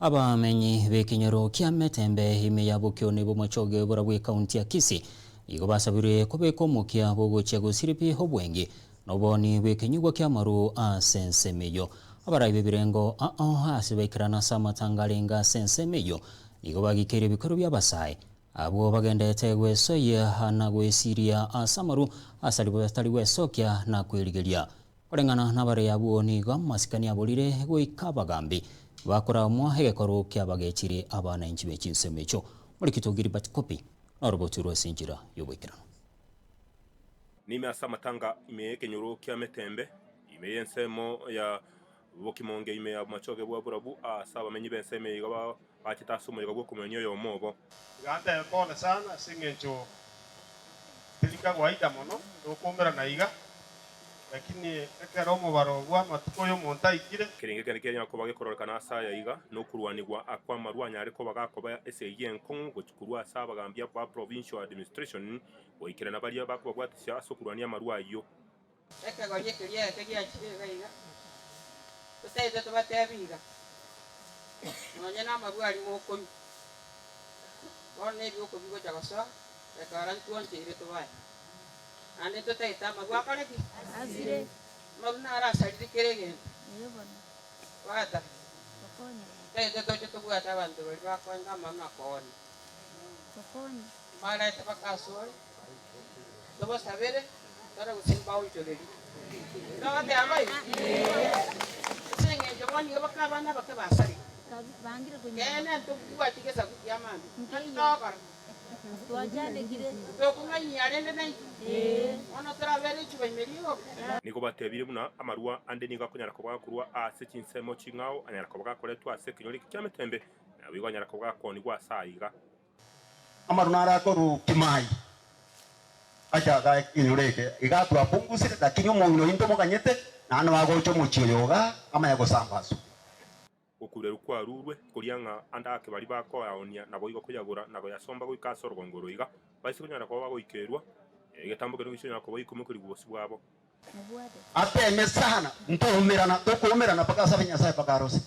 Abamenyi b'ekenyoro kia Metembe ime ya Bokione b'omochoge bora bw'ekaunti ya Kisii nigo basabirwe kobeka omokia bw'ogochia gosiria pi obwenge na obooni bw'ekenyugwa ki'amaru ase ensemo eyio. Abarai b'ebirengo ao ase baikerana ase amatanga arenge ase ensemo eyio nigo bagikeire ebikoro bi'abasae abwo bagenderete gwesoyia na gwesiria ase amaru ase aria batari gwesokia na kwerigeria. Koreng'ana nabare abwo nigo amasikani aborire goika abagambi bakoramwa egekorwa ki'abagechiri abananchi be chinsemo echio. Morikito Gilbert Kopi noroboti rw'ase enchera y'oboikeranu. Nime ase amatanga ime y'ekenyoro kia Metembe, ime y'ensemo ya Bokimonge ime ya Bomachoge bwa Borabu, aase abamenyi b'ensemo eye iga bachete ase omoyega bw'okomwenia oyomo obo. Iga ntebe pole sana ase eng'encho teri kawaida mono tokoumerana iga, lakini ekero omobaro bw'amatuko y'omonto aikire. Ekerengo ekende kianyara koba gekororekana ase aya iga, nokorwanigwa kw'amarwa anyare koba gakoba esegi enkong'u gochia korwa ase abagambi ba Provincial Administration goikerana baria bakobabwatisia ase okorwania amarwa ayio. Ekegori ekeria eke giachire iga iga, totaete tobatebi iga, nonye namarwa aria mokonywa, bono nebioko bigocha gosoa, reka ora ntwancheire tobae. Naende ntotaete amarwa akore ki? Amarwa naro asarire kera egento. Bwata, totaete toche tobwate abanto baria bakoenga amarwa na koonia. Mbarete bakasore. Tobasabere, tore gose mbaonchorerie. Togoteba boigo? Ase engencho bono nigo baka abana abake basarire. Keene ntobwati gesaku kia mambia. Naki togokora? Tokong'ainia rende naintwe? Bono torabere richuba ime rigoka. Nigo batebire buna amarwa ande nigo akonyara koba gakorwa ase chinsemo ching'ao, anyara koba gakoretwa ase ekenyoro eke ki'emetembe, naboigo anyara koba gakoonigwa ase aiga. Amaru naro akorwa Kimai acha igaa ekenyoro eke, iga twapungusire lakini omong'ina oyio ntomoganyete naende nabo agocha omochie oyo igaa amanye gosambaswa. Gokurerwa kwarurwe, koria ng'a ande ake baria bakoyaonia naboigo koyagora na koyasomba goika ase orogongo oro iga, baise konyara koba bagoikerwa, egetambo keria gochia konyara koba ikomokerigwa bosio bwabo. Ateme sana, ntoumerana, tokoumerana mpaka asabe Nyasae mpaka arose.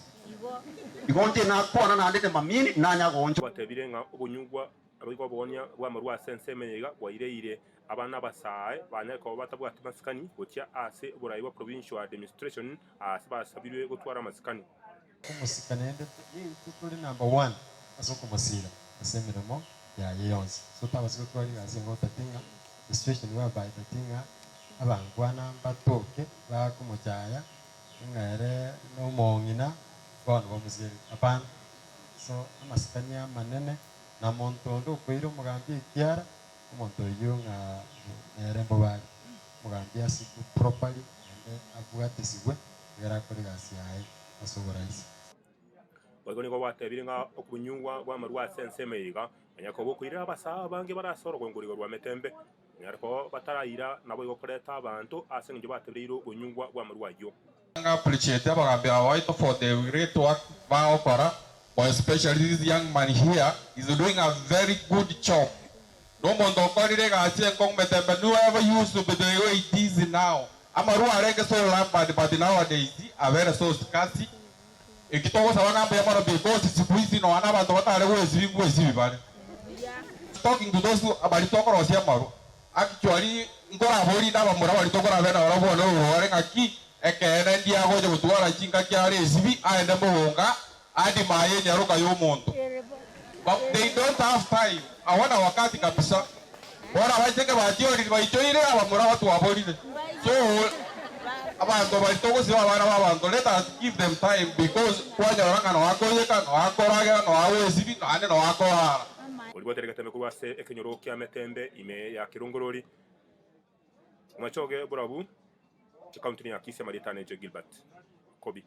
Igo inche nakwana naende ndimamini, nanya goonchoka. Gwatebire ng'a obonyugwa naboigo oboonia bw'amarwa ase ensemo eye iga bwaireire abana abasae banyare koba batabwati masikani gochia ase oborai bwa Provincial Administration aase basabirwe gotwara amasikani. Okomosika naende nintwe tore number one ase okomosira ase emeremo yaye yonsi. So tabasi gotwara egasi enga otati ng'a the situation whereby otati ng'a abangwana mbatoke bakomochaya ng'a ere nomong'ina bono bamosieretie hapana. So amasikani amanene na monto onde okoira omogambi ekiara omonto oyio ng'a nere mbobe are. Omogambi asikwe properly naende abwatesigwe ekero akore egasi yaye ase oboraisi. Boigo nigo gwatebire ng'a okonyugwa kw'amarwa ase ensemo eye iga, onye koba okoirera abasaa abange bare ase orogongo roigo rw'emetembe, onyare koba bataraira, naboigo koreta abanto ase engencho batebereire okonyugwa kw'amarwa ayio. Ng'a appreciate abagambi aba baito for the great work bagokora, more especially this young man here is doing a very good job. Nomonto okorire egasi enkong'u metembe never used to be the way it is now. Amarwa arenge so rampant but nowadays abere so scarce. Eki togosaba ng'a mbuya mono because siku hizi nonya na abanto batare goesibi ngoesibi bare. Talking to those baria tokorosia amarwa actually nkoraborie inde abamura baria tokorabe nabarabwo bono orware ng'aki ekeene ndiagocha gotwara chingaki are esibi aende mogonga adime aye enyaroka yomonto. But they don't have time, hawana wakati kabisa. Bono abaiseke batiorire baichoire abamura batwaborire. So abanto baria togosiba abana ba abanto let us give them time because kwanyora ng'a noa akoiyeka, noa akoragera, noa agoesibi naende noa akorara. Oria gwateire getembe korwa ase ekenyoro kia Metembe ime ya Kerongorori, Omochoge Borabu, Ekaunti ya Kisii, amarieta ane inche Gilbert Kobi.